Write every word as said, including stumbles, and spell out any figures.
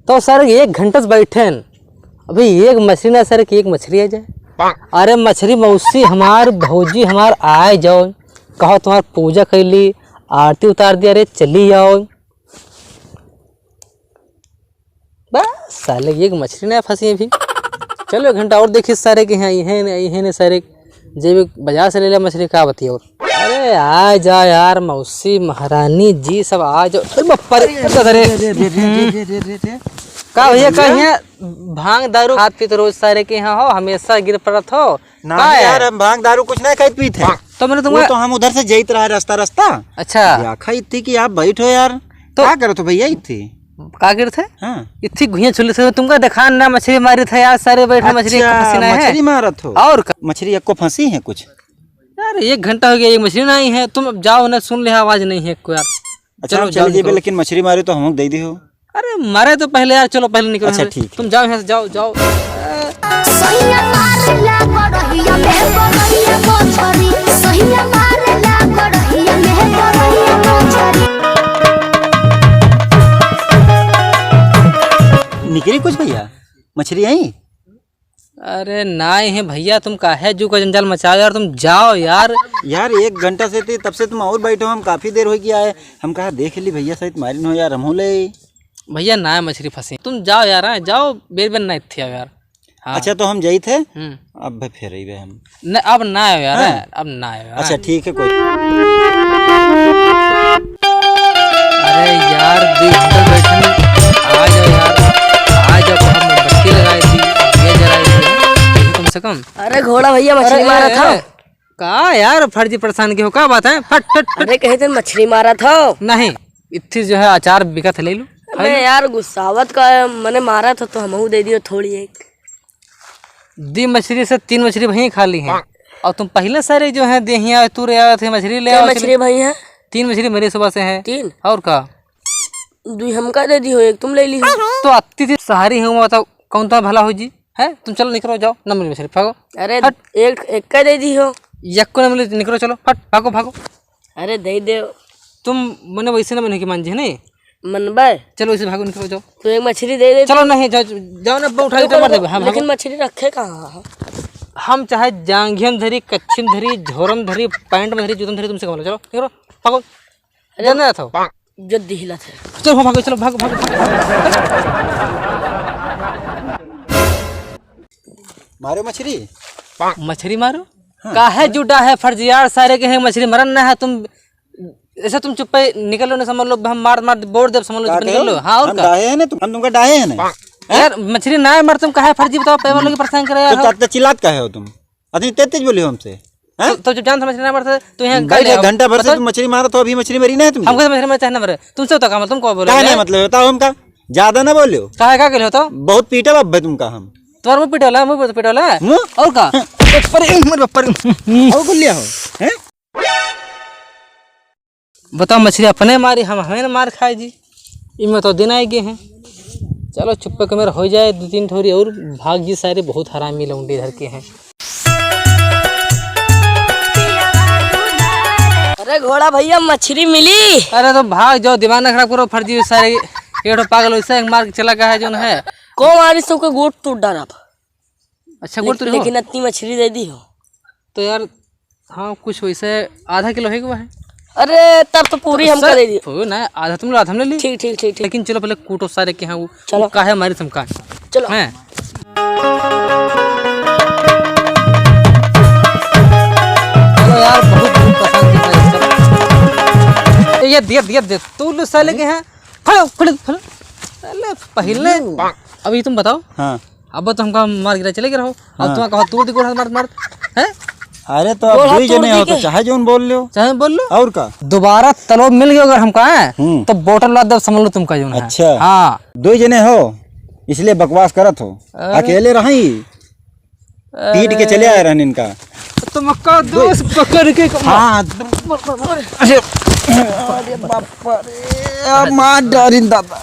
तो सर एक घंटा से बैठे हैं, अभी एक मछली ना सर, कि एक मछली आ जाए। अरे मछली मौसी हमार, भौजी हमार, आए जाओ, कहो तुम्हार पूजा कैली, आरती उतार दिया, अरे चली आओ। बस साले एक मछली ना फंसी अभी। चलो एक घंटा और देखी सारे के यहाँ, इहे ने, इहे ने सारे, जे भी बाजार से ले ले मछली का बतिया और। अरे आ जा यार मौसी महारानी जी सब आ जाओ। अरे बाप रे, अरे, अरे, अरे, अरे, अरे, अरे, अरे। का भैया, का भैया? यहाँ भांग दारू खात पीत रोज सारे के यहाँ हो, हमेशा गिर पड़त हो। ना का है? यार, हम भांग दारू कुछ नहीं खाइत पीत है। तो मैंने वो तुमको तो हम उधर से जाइत रहा रास्ता, रास्ता। अच्छा। या खाइत थी कि आप बैठो यार। तो का करत हो भैया इत्थी? का करत है? हाँ। इत्थी घुइयां छुली से तुमका देखा ना, मछली मारी था यार, सारे बैठे मछली अच्छा, का पसीना है। मछली मारत हो? और का? मछली एको फंसी है कुछ? यार, एक घंटा हो गया, एक मछली नहीं है। तुम अब जाओ ना, सुन ले, आवाज नहीं है कोई यार। अच्छा, चलो, हम जाओ, चले जेबे, निकलो। लेकिन मछली मारे तो हमको दे दी हो। अरे, मारे तो पहले यार, चलो पहले निकलो अच्छा, यहाँ से। ठीक है। तुम जाओ यहाँ से, जाओ, जाओ। सहिया मारेला गड़हिया में गड़हिया मछरी, सहिया मारेला गड़हिया में गड़हिया मछरी। निकली कुछ भैया, मछली आई? अरे नाय है भैया, तुम काहे जू का जंजाल मचाओ यार, तुम जाओ यार। यार, एक घंटा से थे, तब से तुम और बैठे हो, हम काफी देर हो गया है, हम कहा देख ली भैया, शायद मारिन हो यार, हम हो ले। भैया नाय मछली फंसी, तुम जाओ यार, हाँ, जाओ, बेर बेर ना इत्थे आओ यार। हाँ। अच्छा, तो हम जाइत है, हम्म। अब फिर अइबे हम। न, अब ना आयो यार, हाँ। अब ना आयो यार। अच्छा, ठीक है, कोई। अरे यार, दो घंटा बैठे, आ जाओ यार, आ जाओ, हम मोमबत्ती लगाए थी, दिया जलाए थी, कम से कम। अरे घोड़ा भैया, मछली अरे, मारा अरे, था। अरे, का यार, फर्जी परेशान के हो, का बात है? फट, फट, फट। अरे, कहे थे मछली मारा था। नहीं, इत्थी जो है अचार बिकत है, ले लो, खा मैं लो। यार गुस्सावत का है, मने मारा था तो हमहू दे दियो थोड़ी एक। दी मछली से तीन मछली वहीं खा ली हैं। और तुम पहले सारे जो हैं देहिया तू रे आवत है मछली ले कै आओ, मछली चले। भाई हैं? तीन मछली मेरे सुबह से हैं। तीन? और का? दुई हमका दे दी हो, एक तुम ले ली हो। तो अत्ती थी सहारी हूँ, बताओ कौन तो भला हो जी? हैं? तुम चलो निकलो, जाओ, न मिली मछली, भागो। अरे हट। एक, एक का दे दी हो। यक्को न मिली, निकलो, चलो, हट, भागो, भागो। अरे दे दे। तुम मने वैसे न बने की मान जी, है नहीं? मनबे। चलो, इसे भागो, निकलो, जाओ। तू एक मछली दे दे। चलो, नहीं, जाओ, जाओ ना, उठा के रुको, मार रुको, देबे। हाँ, लेकिन भागो। मछली रखे कहाँ है? हम चाहे जांघिया में धरी, कच्छी में धरी, झोरा में धरी, पैंट में धरी, जूता में धरी, तुमसे कम लो। चलो, निकलो, भागो। अरे, जाने था। जो दिहिला थे। चलो, भागो, चलो, भागो, भागो, भागो। मारो मछली। मछली मारो? हाँ। काहे जुटा है फर्जियार सारे के हैं, मछली मरन ना है तुम। ऐसे तुम चुप्पे निकल लो ना, समझ लो, हम मार, मार बोर देब, समझ लो, का चुप्पे निकल कहो? लो। हाँ, और हम का? डाहे हैं ना तुम, हम तुमका डाहे हैं ना। हैं? यार, मछली ना है, मर तुम काहे फर्जी बताओ, पैवा लोग परेशान करे यार, तो हम। ता-, ता चिल्लात काहे हो तुम? अतनी तेज तेज बोले हो हमसे? हैं? तो, तो जब जान समझ ना मरते, तो यहाँ बैठ गए एक हो। घंटा भर से बताओ। तुम मछली मारत हो, अभी मछली मरी ना है तुमको? हमको तो मछली मारे चाहे ना मरे, तुमसे तो काम है, तुम कौन बोले काहे हो? नहीं मतलब बताओ हमका, ज्यादा ना बोले हो। काहे का के हो तो? बहुत पीटा बाप भाई तुमका हम। तुम्हारा मुंह पीटा वाला, मुंह पीटा वाला है? मुंह? और का? ऊपर, ऊपर। और को लिया हो? हैं? बताओ, मछली अपने मारी, हम हमें न मार खाए जी। इमे तो दिन आए गए हैं। चलो, चुप्पे कमर हो जाए, दो तीन ठोरी और भाग जी सारे, बहुत हरामी लौंडे इधर के हैं। अरे घोड़ा भैया, मछली मिली? अरे तो भाग जाओ, दिमाग ना खराब करो, फर्जी सारे। ये तो पागल वैसे एक मार के चला गया है, जो है। को मारी सबके गोट टूट डाला। अच्छा, गोट तो लेकिन अतनी मछली दे दी हो। तो यार, हाँ, कुछ वैसे आधा किलो है कि वह है? अरे, तब तो पूरी तो हमका सर, दे दी। हो ना, आधा तुम लो, आधा हम ले ली। ठीक, ठीक, ठीक, ठीक। लेकिन चलो पहले कूटो सारे के यहाँ, वो, चलो। वो काहे मारे तुमका? चलो। हैं? चलो यार, बहुत, बहुत पसंद है इसका। ये दिया, दिया, दिया। तू लो साले के यहाँ। खड़ो, खड़ो, खड़ो। साले पहले, अभी तुम बताओ। हाँ। अब तो हमका मार गिरा चले गए रहो। अब हाँ। तुम कहो तू दिखो मार मार। हैं? अरे तो अब गोड़ हाथ दो ही जने तोड़ हो दी तो के। चाहे जोन बोल लो। चाहे बोल लो। और का? दोबारा तलो मिल गयो अगर हमका, हैं? हम्म। तो बोतल ला दब समझ लो तुमका जोन है। अच्छा। हाँ। दो ही जने हो, इसलिए बकवास करत हो। अरे। अकेले रही, पीट के चले आए रहन इनका। तुमका दोस्त पकड़ के हाँ। अरे, अरे बाप रे, मार डारिन दादा।